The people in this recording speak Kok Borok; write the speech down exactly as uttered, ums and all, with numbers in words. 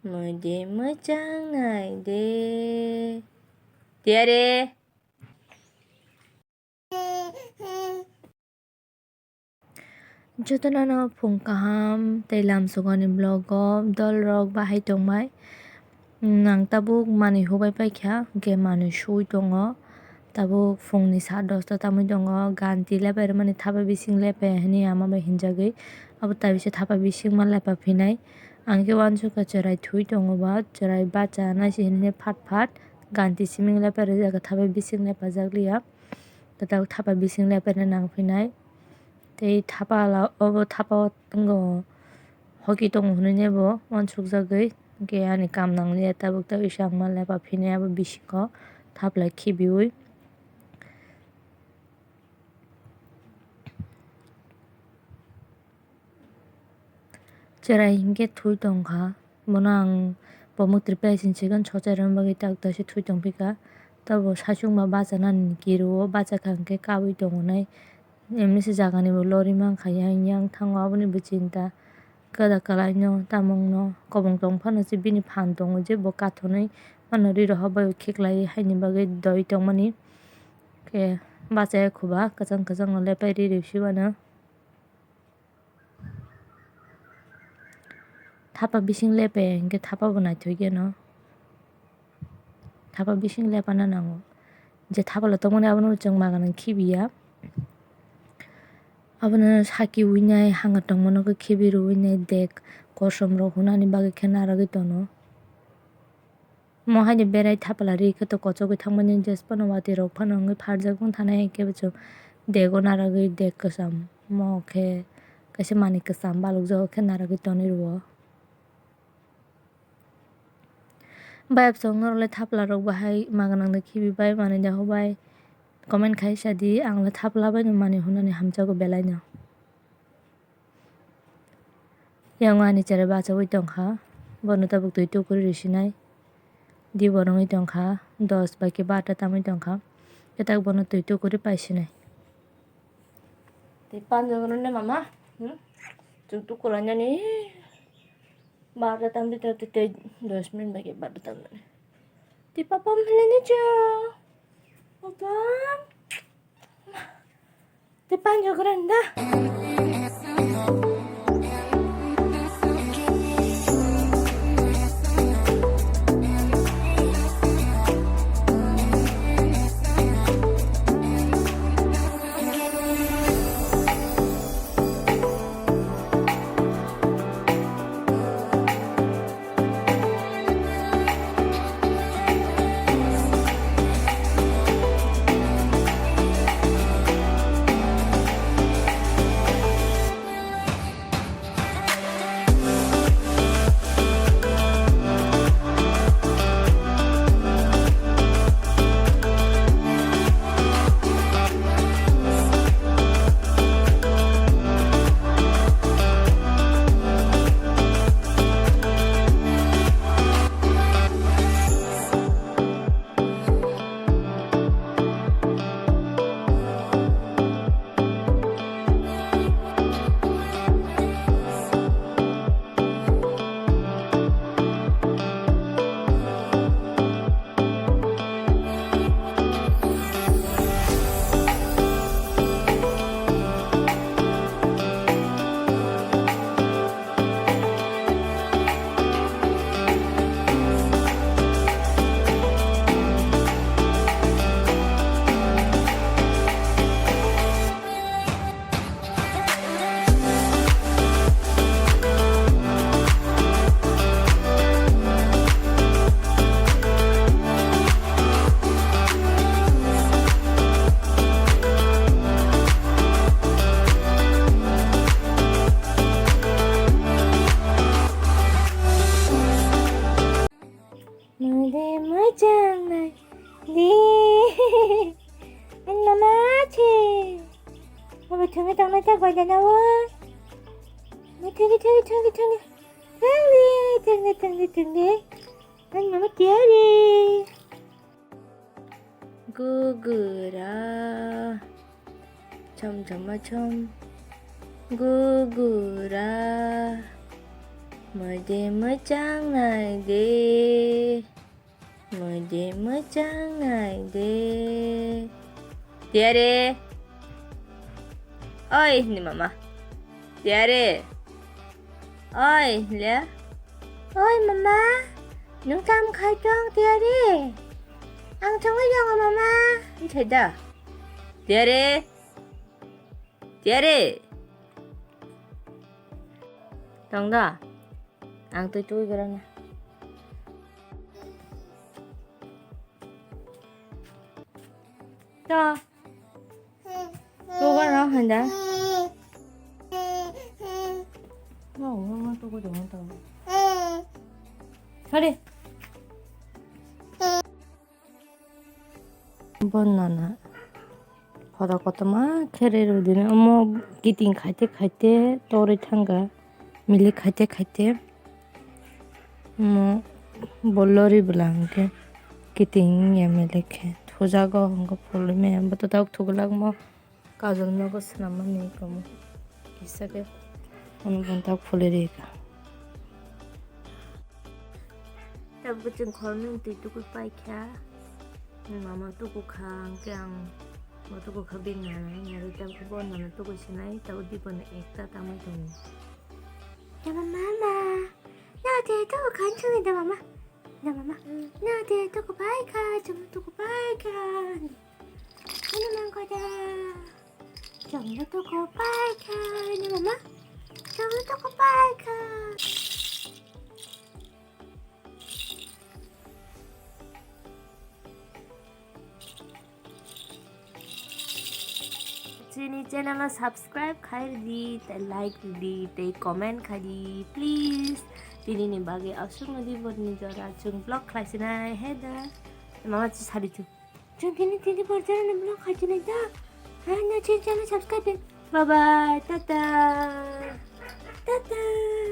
Mui de mwchang nai de. Tiyare. Jotono no phung kaham tei lamsukoni vlog o dol rok bahai tongmai. Nang tabuk manwi hubai paikha, hwnkhe manwi sui tongo. Tabuk phungni sa dosta tamwi tongo, ganti lepai rwmani thapa bising lepai hinwi ama bai hinjagwi. Abo tabisa thapa bisingma lepa phinai. Ang khe uansukha chwrai thui tongo ba, chwrai bacha nai se hinwi phat phat ganti siming lepai rwjak, thapa bising lepajak liya. Kwtal thapa bising lepaina nang phinai. Tei thapa la, obo thapa o tongo, hoki tongo hinwi bo uansukjagwi, hwnkhe ani kam nangliya tabuk tabisa ang ma lepa phinai abo bisingo thapla khibiui. Chwrai hinkhe thui tongkha, bono ang bo mwktwi pai sini swkang sochai rwna bagwi tak tak se thui tongphikha. Tabuk saichung ba bachanani kiru o, bachakha hinkhe kabui tongonai. Emni se jagani bo lori mankha yang yang thango, aboni bo chinta kwda kwlaino tamungno kobong tong phano se bini phan tongo je bo kathonwi mano ri rohor bai khiklai haini bagwi doi tongmani. Khe bachaya khuba kwchang kwchangno lepai ri rw si mano. Thapa bising lepe hinkhe thapa bo naithok geno. Thapa bising lepana nango. Je thapala tongmani abono chwng maganang khibiya. Abono saki uinai hanga tongmano khe khibi rwuinai dek kosom rok hunani bagwi khe narwgwi tono. Mo haino berai thapla ri khe to kochogwi thangmani, jesphano watwi rok phano wngwi pharjak wng thanai, hinkhe bo chwng dego narwgwi dek kwcham. Mo khe kaisa manwi kwcham balokjak khe narwgwi tonwi rwo. Bayapsong norok le thapla rok bahai maganang da khibi bai manwi da hobai? Comment khai sa di, ang le thapla bai no manwi hunani hamjago belai no. Yang ani chwrai bachaui tongkha, bono tabuk twi tukuri risinai. Di borongwi tongkha, dos bai khe barta tamwi tongkha. Kwtak bono twi tukuri paisinai. Tei panjak rwne mama, hmm? Chwng tukulainani barta tamdi tei dos minute bai khe barta tamnani. Tei papam hinlaini chwng. Papam. Tei panjak rwni da. Mode macam nai. Di. Ang mama che. Mama thungi tong nai ta gwa jana wo. Mama thungi, thungi, thungi, thungi. Thungi, thungi, thungi, thungi. Ang mama tiari. Gugura. Chom chom ma chom. Gugura. Mode mojang nai de. Mode mojang nai de. Tiare. Oi, ni mama. Tiare. Oi, le. Oi, mama. Nung tam khai tong, Tiare. Ang chongwi jongo, mama. Nchai da. Tiare. Tiare. Tong da. Ang twi twi gorana. To. Tugo no handa. No, no, no, tugo de, no, tugo. Sorry. Bo nana. Hoda kotorma khe rw dini. Omo kiting khaite khaite torwi thangkha. Milik khaite khaite. Omo bo lori bwla hwnkhe kiting ya milik khe. Thujago hwnkhe phulwi maya. Bo to tabuk thuglak mo. Kajol nogo swnam mani komo. Kisa khe ono bonta phulwi rikha. Tabuk chwng khoroknwi twi tukui paikha. Mama tukukha, hwnkhe ang bo tukukha bini nana hinwi tabuk bo nana tukui sinai, tabuk diphano ekta tangwi tongo. Mama, mama, no de tukukha, chwngni da mama. Da mama, no de tukupaikha, chwng tukupaikha. Ano mangkha da. Chwng tukupaikha, ano mama. Chwng tukupaikha. Chini channel o subscribe khai di, tei like di, tei comment khai di, please. Tini ni bagwi aswk no di boni jora chwng vlog khlai sinai, he da. Mama chi sari chu. Chwng tini tini bor jora ni vlog khai sinai da. Ha, no chini channel subscribe di. Bye bye, tata. Tata.